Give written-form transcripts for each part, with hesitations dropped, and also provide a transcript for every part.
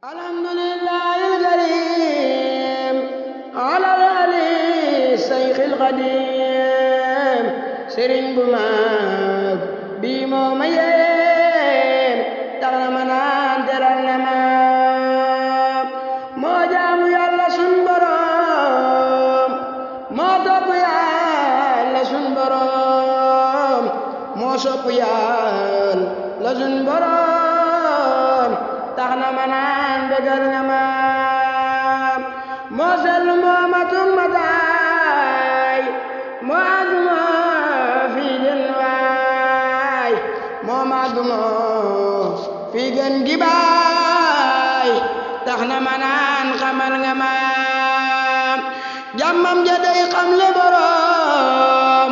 alhamdulillahil karim alal ali sayxil xadim sëriñ bu mag bi moo ma yéem tax na ma naan teral na ma moo jaamu yàlla sun borom moo topp yàlla sun borom moo sopp yàlla sun borom tax na ma naan bégal na ma moo sellu moo matum ma taay moo àgg moo fii gën waay moo màgg moo fii gën gi baay tax na ma naan xamal nga ma jàmmam ja day xam le borom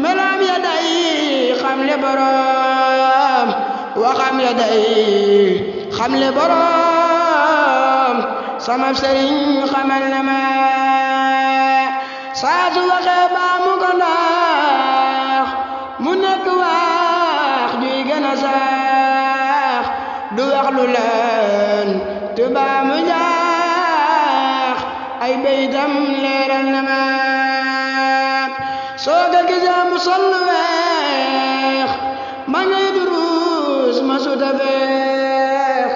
melam ya day xam le borom waxam ya day xam le borom sama sëriñ xamal na ma saa su waxee baa mu ko ndax mu nekk wax juy gën a sax du wax lu leen te baa mu jaax ay béytam leeral na ma soo ko gisee mu sol lu weex ma ngay durus ma suta feex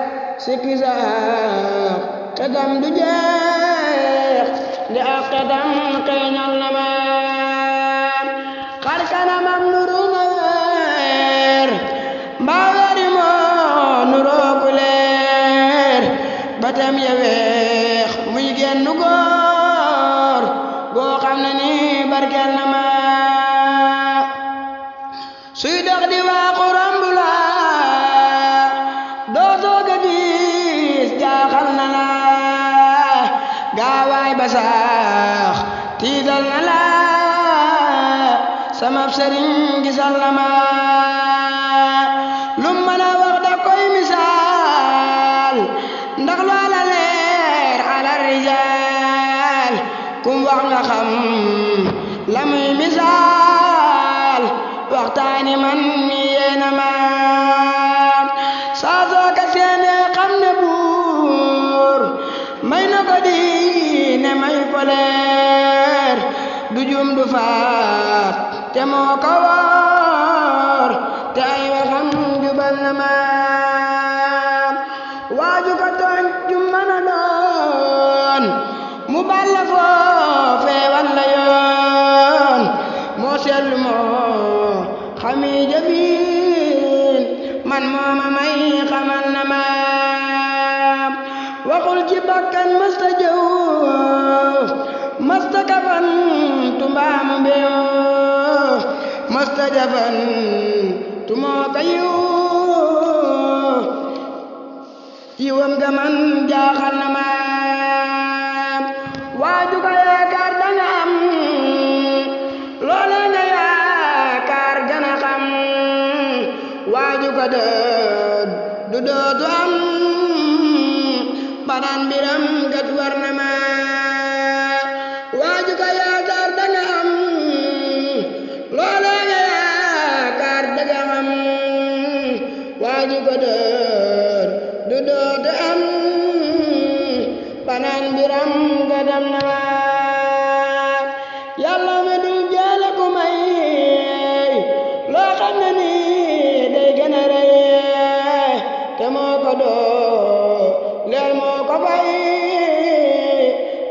sikki sax xetam du jeex li ak xetam xeeñal na ma xar kanamam nuru na weer mbaa weeri moo nuroo ku leer batam ya weex muy gennu góor goo xam ne ni barkeel na ma suy dox di waaxu romb la doo soog a gis jaaxal na la gaawaay ba sax tiital na la sama sëriñ gisal na ma lu mën a wax da koy misaal ndax loola leer ala rijaal kum wax nga xam la muy misaal waxtaani man mi yeena ma saa soo ka seene xam ne buur may na ko di ne may ko leer du jum du faat te moo ko woor te ay waxam jubal na ma waaju ko tooñ jum mën a doon mu balla foofee walla yoon moo seetlu moo xami jëfin man mooma may xamal na ma waxul ci bakkan masta jëw masta kafan tumbaamu mbeew masta jafan tumoo ka yiwam ga man jaaxal na ma waaju ko yaakaar danga am loole nga yaakaar gana xam waaju ko dëdd du dootu am banaan biram gat war na ma waaju ko yaakaar danga am loole nga yaakaar danga xam waaju ko dëdd du dootu am banaan biram gadam na ma yàlla me dul jeele ku may loo xam ne ni day gën a rëy te moo ko doo leer moo ko fay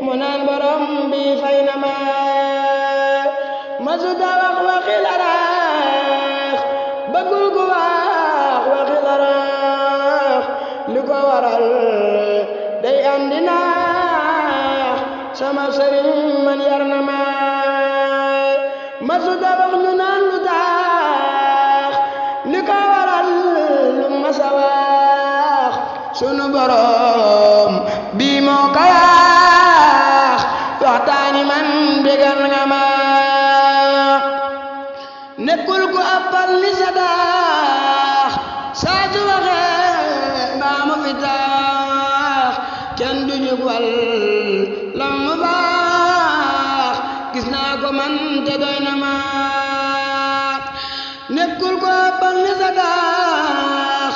mu naan borom bi fay na ma su ta wax waxi la rax bëggul ku wax waxi la rax li ko waral day andi naax sama sëriñ man yar na ma su ta wax ñu naan lu tax li ko waral lu ma sa wax sunu borom bi moo ko wax waxtaani man bégal nga ma nekkul ku appal li sa daax saa su waxee mbaa mu fi taax kenn du jug wal lam mu baax gis naa ko man te doy na ma nekkul ku appal li sa daax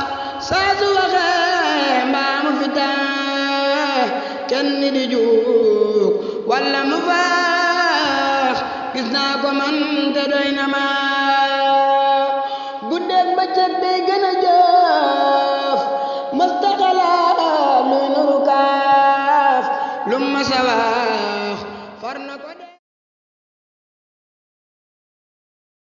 saa su waxee mbaa mu fi taax dënn di juug walla mu faax gis naa ko man te doy na ma guddeeg bëccëg day gën a jëf mësta xalaat luy nuru kaaf lu ma sa wax far na ko